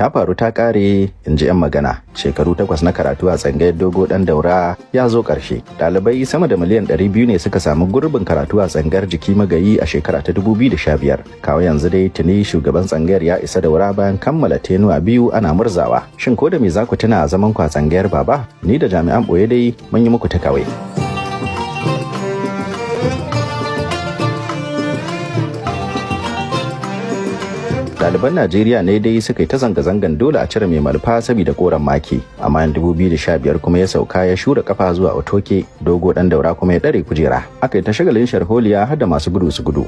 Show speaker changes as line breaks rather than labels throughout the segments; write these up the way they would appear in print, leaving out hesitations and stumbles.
Ta faru ta kare, in ji 'yan magana. Shekaru 8 na karatu a tsangayar Dogo Dan Daura ya zo ƙarshe. Ɗalibai sama da miliyan 200 ne suka samu gurbin karatu a tsangayar Jiki Magayi a shekara ta 2015. Kawo yanzu dai tuni shugaban tsangayar ya isa Daura bayan kammala tenuwa 2 ana murzawa. Shin ko da me za ku tuna a zaman ku a tsangayar Baba? Ni da jami'an ɓoye dai mun yi muku takawai. Ɗaliban Najeriya ne dai suka yi ta zanga-zangan dole a cire mai malfa saboda koren maki. Amma in 2015 kuma ya sauka ya shura kafa zuwa Otoke, Dogo Dan Daura kuma ya ɗare kujera. Aka yi ta shagalin sharholiya har da masu gudu su gudu.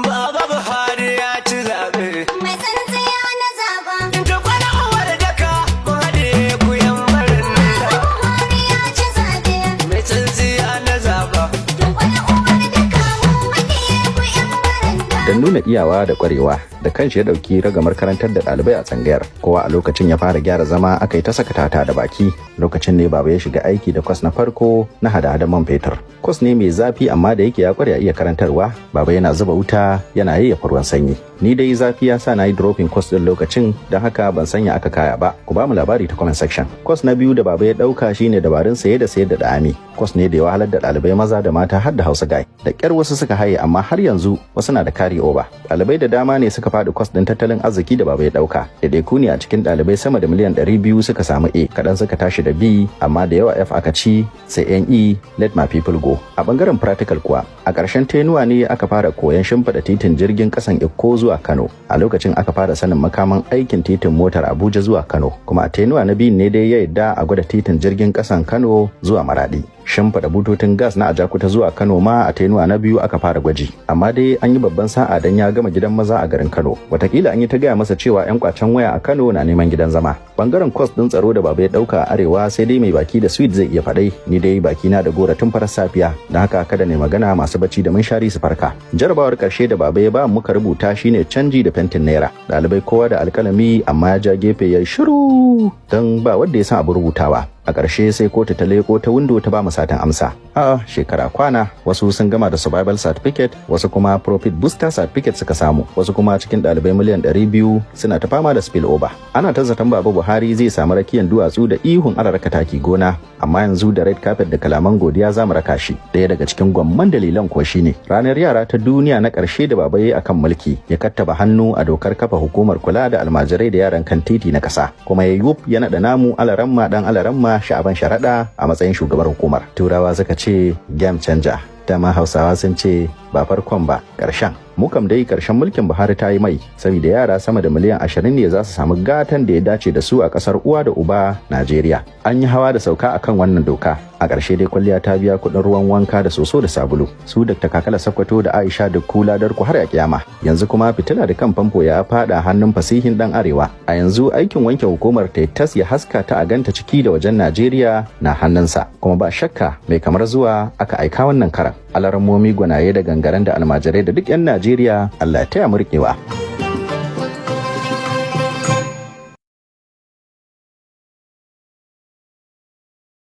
Baba Buhari ya ci zaɓe.
Mai tsintsiya na zaba.
Ta kwana uwar daka, mun haɗe ku yan barin.
Buhari ya ci zabe.
Mai tsintsiya na zaba.
Dunkwale uwar daka, mun haɗiye ku 'yan baranda.
Don nuna iyawa da kwarewa da kanshi ya dauki ragamar karantar da ɗalibai a tsangayar. Kowa a lokacin ya fara gyara zama, aka yi ta saka tata da baki. Lokacin ne Baba ya shiga aiki da kwas na farko na hada-hada man fetur. Kwas ne mai zafi, amma da yake ya kware a iya karantarwa, Baba yana zuba wuta yana yayyafa ruwan sanyi. Ni dai zafi ya sa na yi dropping kwas din lokacin, don haka ban sanya aka kaya ba. Ku ba mu labari ta comment section. Kwas na biyu da Baba ya dauka shine dabarun saye da sayar da da'ami. Kwas ne da ya wahalar da ɗalibai maza da mata har da Hausa guy. Da kyar wasu suka haye, amma har yanzu wasu na da carry over. Ɗalibai da dama ne suka faɗi kwas ɗin tattalin arziki da Baba ya ɗauka. Ɗaiɗaiku ne a cikin ɗalibai sama da miliyan 200 suka samu A, kaɗan suka tashi da B, amma da yawa F aka ci, sai NE, let my people go. A ɓangaren practical kuwa, a ƙarshen tenuwa ne aka fara koyon shimfiɗa titin jirgin ƙasan Ikko zuwa Kano. A lokacin aka fara sanin makaman aikin titin motar Abuja zuwa Kano. Kuma a tenuwa na biyun ne dai ya yadda a gwada titin jirgin ƙasan Kano zuwa Maradi. Shimfiɗa bututun gas na Ajakuta zuwa Kano ma a tenuwa na biyu aka fara gwaji. Amma dai an yi babban sa'a dan ya gama gidan maza a garin Kano. Watakila an yi ta gaya masa cewa 'yan kwacen waya a Kano na neman gidan zama. Bangaren kwas ɗin tsaro da Baba ya ɗauka a Arewa, sai dai mai baki da sweet zai iya faɗai. Ni dai baki na da gora tun farar safiya, don haka kada ne magana, masu bacci da munshari su farka. Jarabawar ƙarshe da Baba ya ba muka rubuta shine canji da fentin naira. Ɗalibai kowa da alkalami, amma ya ja gefe ya shiru don ba wanda ya san abu rubutawa. A ƙarshe sai kotu ta leko ta windo ta ba mu satan amsa. A shekara kwana wasu sun gama da survival certificate, wasu kuma profit booster certificate suka samu, wasu kuma cikin ɗalibai miliyan 200 suna ta fama da spill over. Ana ta zaton Baba Buhari zai samu rakiyan duwatsu da ihun araraka taki gona, amma yanzu da red carpet da kalaman godiya za mu raka shi. Ɗaya daga cikin gwamman dalilan ko shine ranar yara ta duniya na ƙarshe da Baba yayi akan mulki, ya kattaba hannu a dokar kafa hukumar kula da almajirai da yaran kan titi na ƙasa, kuma ya yuf ya naɗa namu Alaramma dan Alaramma Sha'aban Sharaɗa a matsayin shugabar hukumar. Turawa suka ce game changer, dama Hausawa sun ce ba farkon ba ƙarshen. Mu kam dai ƙarshen mulkin Buhari ta yi mai, saboda yara sama da miliyan 20 ne za su samu gatan da ya dace da su a ƙasar uwa da uba Najeriya. An yi hawa da sauka akan wannan doka. A ƙarshe dai kwalliya ta biya kuɗin ruwan wanka da soso da sabulu. Su Dr. Kakala Sakkwato da Aisha da kula darku har ya kiyama. Yanzu kuma fitila da kan famfo ya faɗa hannun fasihin ɗan Arewa. A yanzu aikin wanke hukumar tas ya haska ta a ganta ciki da wajen Najeriya na hannunsa, kuma ba shakka mai kamar zuwa aka aika wannan karan. Alarammomi, gwanaye da gangaren da almajirai da duk 'yan Najeriya, Allah ya taya mu riƙewa.